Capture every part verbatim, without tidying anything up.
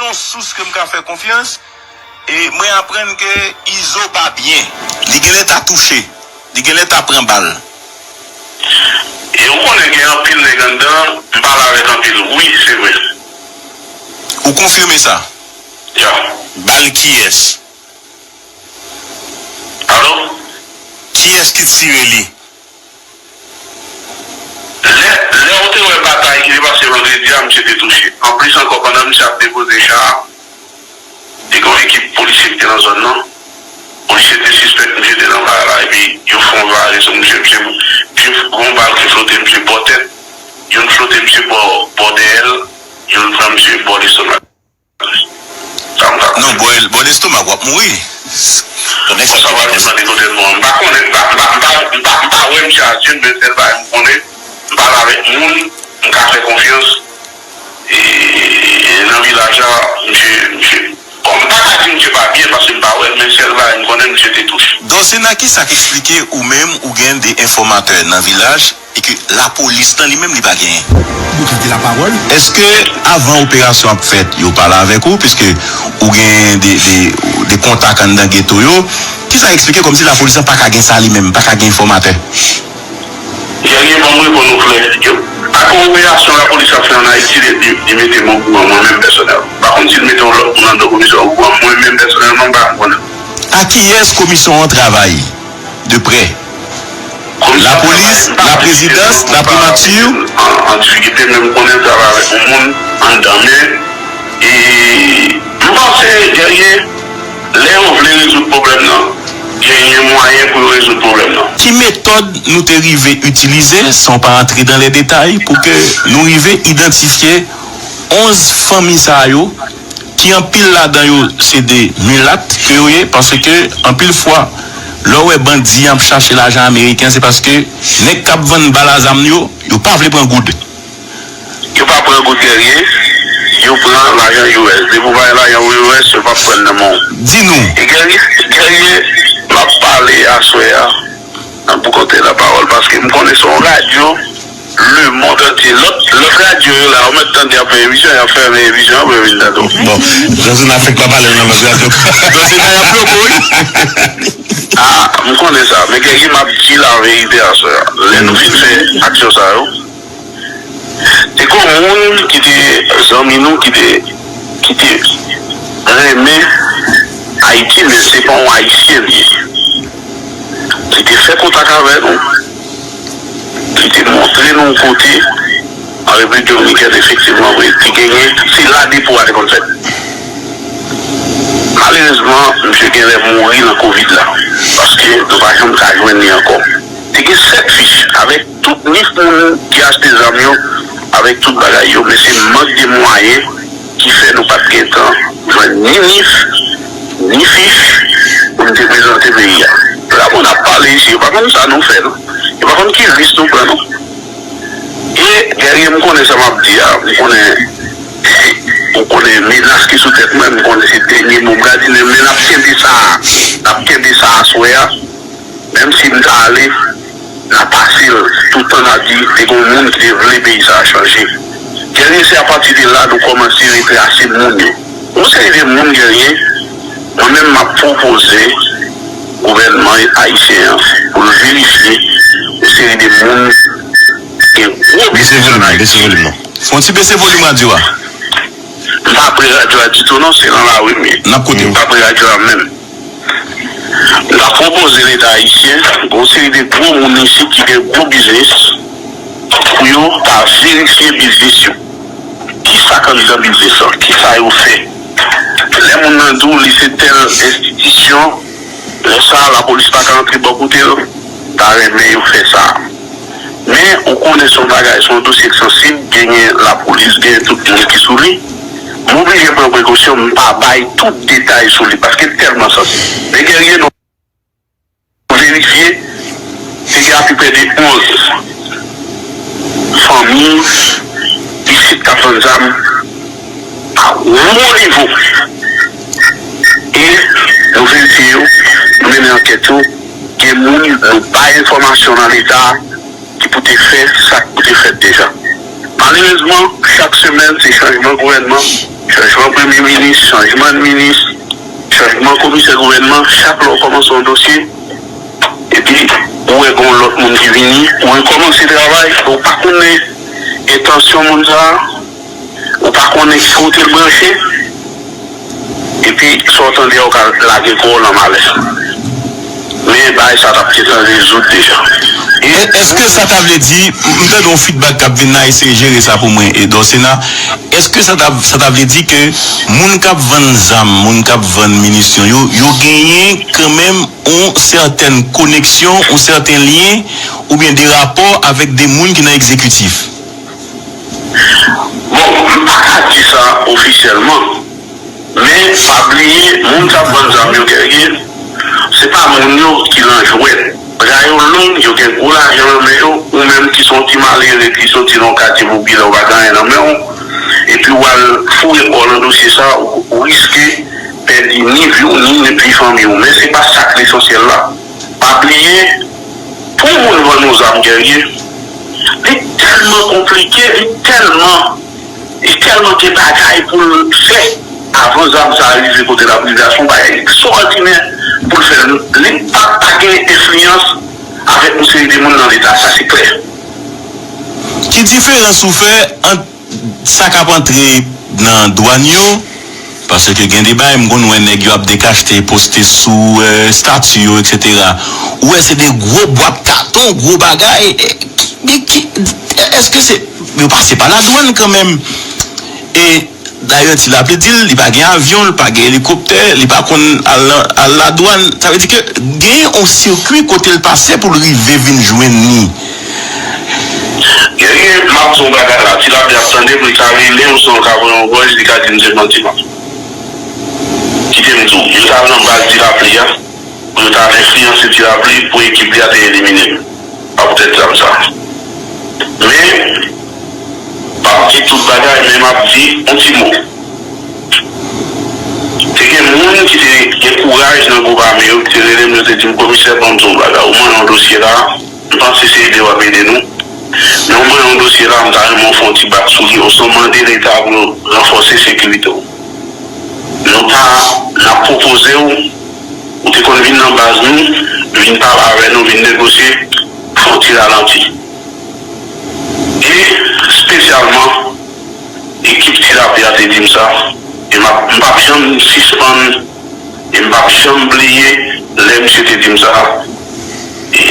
Yon sous ke m ka fè konfyans, e mwen aprann ke Izo pa byen. Li genlè ta touche. Li genlè ta pran bal. E ou konnen gen anpil nèg anndan, m pale avèk anpil. Wi, se vre. Ou konfime sa? Ya. Bal kiyès? Alo? Kiyès ki tire li? Lè, lè ou te wè batay ki te pase vandredi a, misye te touche. Anplis ankò, pandan misye ap depoze cha a, te gen yon ekip polisye ki te nan zòn nan. Polisye te sispèk misye te nan bagay la, epi yo fè yon vare sou misye. Misye, misye, gen yon bal ki flote, misye bò tèt. Youn flote misye bò, bò dèyè l, youn pran misye bò lestomak. Sa m ka. Non, bò, bò lestomak, w ap mouri. Bon, sa va, m pa konnen, m pa, m pa, m pa, m pa, m pa wè misye a zye m, men sèl bagay m konnen, m pale avèk moun, m ka fè konfyans. E nan vilaj la, misye, misye, bon, m pa ka di misye pa byen paske m pa wè l, men sèl bagay m konnen, misye te touche. Donk, se nan kisa k eksplike ou menm ou gen de enfòmatè nan vilaj e ke lapolis lan li menm li pa genyen? Bouke de lapawòl. Èske avan operasyon ap fèt, yo pale avèk ou, piske ou gen de, de, de kontak anndan geto yo? Kisa k eksplike kòmsi lapolis lan pa ka gen sa li menm, pa ka gen enfòmatè? Guerrier, ban m reponn ou klè. Yo, ak operasyon lapolis ap fè ann Ayiti, li, li, li mete m okouran, mwen menm pèsonèl. M pa konn si l mete yon lòt moun anndan komisyon an okouran, mwen menm pèsonèlman, m pa janm konnen. A kiyès komisyon an travay de prè? Komisyon an travay, m pa konn si l mete yon moun pa andan komisyon an, an difikilte, men m konnen l travay avèk yon moun anndan, men, e, m panse, Guerrier, lè yo vle rezoud pwoblèm nan, genyen mwayen pou yo rezoud pwoblèm nan. Ki metòd nou te rive itilize, san w pa rantre dan lè detay, pou ke nou rive idantifye onz fanmi sa yo, ki anpil ladan yo se de milat ke yo ye, paske anpil fwa, lè w wè bandi ap chache lajan ameriken, se paske nèg k ap vann bal a zam yo, yo pa vle pran goud. Yo pa pran goud, Guerrier, yo pran lajan U S. Depi w pa gen lajan U S, yo p ap pran l nan men w. Di nou. E Guerrier, Guerrier, m ap pale aswè a nan Bouke de lapawòl, paske m konnen se yon radyo lemonn antye. Lòt, lòt radyo yo la, ou mèt tande y ap fè emisyon, y ap fèmen emisyon an pou yo vin tande w. Bon, José Nafèk pa pale nan lòt radyo. José Nafèk ap bloke w, wi. Ah, m konnen sa, men Guerrier, m ap di laverite aswè a. Lè nou fin fè aksyon sa yo, te gen yon moun ki te zanmi nou, ki te, ki te renmen Ayiti, men se pa yon Ayisyen li ye. Ki te fè kontak avè nou, ki te montre nou yon kote an Repiblik Dominikèn, efektivman, vre, ki genyen, se la depo a te konn fèt. Malerezman, misye genlè mouri nan kovid la, paske nou pa janm ka jwenn li ankò. Te gen sèt fich avèk tout lis moun ki achte zam yo, avèk tout bagay yo, men se mank de mwayen ki fè nou pa t gentan jwenn ni lis, ni fich pou n te prezante peyi a. La moun ap pale isi, yo pa konn sa nou fè, non. Yo pa konn ki ris nou pran, non. E Guerrier, m konnen sa m ap di a, m konnen, ou konnen menas ki sou tèt mwen, m konnen se dènye mo m ka di, men n ap kenbe sa, n ap kenbe sa aswè a. Menm si m ta ale, n a pase l. Toutan n a di, te gen yon moun ki te vle peyi sa a chanje. Guerrier, se apati de la nou kòmanse retrase moun yo. Yon seri de moun, Guerrier, mwen menm m ap pwopoze gouvènman ayisyen an pou l verifye yon seri de moun ki gen gwo biznis ann Ayiti. Bese volim nan, bese volim nan. Fè yon ti bese volim radyo a. M pa pre radyo a ditou non, se nan lari m ye. N ap koute w. M pa pre radyo a menm. M ta pwopoze Leta ayisyen, gen yon seri de gwo moun isit ki gen gwo biznis, pou yo ta verifye biznis yo. Kisa k anndan biznis lan? Kisa yo fè? Lè moun nan di w li se tèl enstitisyon, lè sa a lapolis pa ka antre bò kote l, ta renmen yo fè sa. Men, ou konnen se yon bagay, se yon dosye k sansib, genyen lapolis, genyen tout moun ki sou li. M oblije pran prekosyon, m pa bay tout detay sou li, paske l tèlman sansib. Men Guerrier, nou verifye, te gen apeprè de onz fanmi isit k ap vann zam a wo nivo. E nou verifye yo, nou mennen ankèt yo, gen moun nou bay enfòmasyon nan Leta a ki pou te fè sa k pou te fèt deja. Malerezman, chak semèn se chanjman gouvènman, Chanjman premye minis, chanjman minis, chanjman komisè gouvènman, chak lè w kòmanse yon dosye, epi ou wè gen yon lòt moun ki vini, ou rekòmanse travay, ou pa konnen entansyon moun sa a, ou pa konnen ki kote l branche, epi sa w tande a, ou ka lage kò w nan malè. Men bagay sa t ap gentan rezoud deja. E èske sa ta vle di, m tande yon feedback k ap vin la, eseye jere sa pou mwen, Edor Sena, èske sa ta, sa ta vle di ke moun k ap vann zam, moun k ap vann minisyon yo, yo genyen kanmenm yon sètèn koneksyon, yon sèten lyen, oubyen de rapò avèk de moun ki nan egzekitif? Bon, m pa ka di sa ofisyèlman, men pa bliye, moun k ap vann zam yo, Guerrier, se pa moun yo ki nan jwèt. Bra yo long, yo gen gwo lajan nan men yo, ou menm ki se yon ti malere ki soti nan yon katye popilè, ou pa gen anyen nan men w, epi w al foure kò w nan dosye sa, ou, ou riske pèdi ni vi w, ni, ni fanmi w. Men se pa sa k lesansyèl la. Pa bliye, pou moun vann yon zam, Guerrier, li tèlman konplike, li tèlman, li tèlman gen bagay pou l fè avan zam sa a rive kote l ap rive a. Se yon bagay ekstwòdinè pou l fè. Li p ap pa gen enfliyans avèk yon seri de moun nan Leta, sa se klè. Ki diferans ou fè ant sa k ap antre nan dwàn yo, paske gen de bagay m konn wè nèg yo ap dekachte, poste sou, eh, estati yo, etsetera. Ou wè se de gwo bwat katon, gwo bagay, eh, ki, ki, èske se, yo pase pa ladwàn kanmenm? E dayè, Ti Lapli di l, li pa gen avyon, li pa gen elikoptè, li pa konn al, al ladwàn. Sa vle di ke gen yon sikwi kote l pase pou l rive vin jwenn li. Guerrier, m ap di w yon bagay la. Ti Lapli ap tande m, li ka rele m, osnon l ka voye yon vòys, li ka di m se manti m ap. Kite m di w, yo t al nan baz Ti Lapli a, pou yo t al enfliyanse Ti Lapli, pou ekip li a te elimine m. A poutèt zam sa. Men, m ap di tout bagay, men m ap di yon ti mo. Te gen moun ki te gen kouraj nan gwoup ame yo, ki te rele m, yo te di m, "Komisè, ban m di w yon bagay. Ou manyen yon dosye la, m panse se ede w ap ede nou. Men ou manyen yon dosye la, m ta renmen w fè yon ti bak sou li, osnon mande Leta pou yo ranfòse sekirite w. Nou ta, n ap pwopoze w, ou te konn vin nan baz nou, vin pale avè nou, vin negosye, fè yon ti ralanti." E espesyalman, ekip Ti Lapli a te di m sa, e m ap, m p ap janm sispann, e m p ap janm bliye lè misye te di m sa. E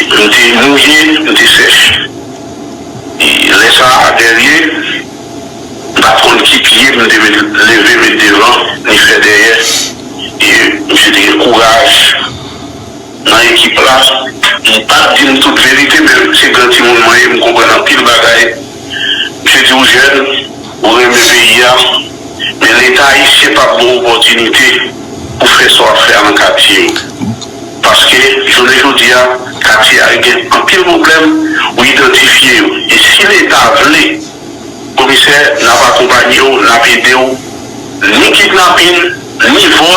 m te mouye, m te sèch. E lè sa a, Guerrier, m pa t konn ki pye m te met, leve met devan, ni fè dèyè. E misye te gen kouraj nan ekip la. Li pa t di m tout verite, men se gran timoun mwen ye, m konprann anpil bagay. Misye di w jèn, ou renmen peyi a, men Leta ayisyen p ap ba w opòtinite pou fè sa w ap fè a nan katye yo. Paske, jounen jodi a, katye a gen anpil pwoblèm, ou idantifye yo. E si Leta vle, Komisè, n ap akonpanye w, n ap ede w, ni kidnapin, ni vòl,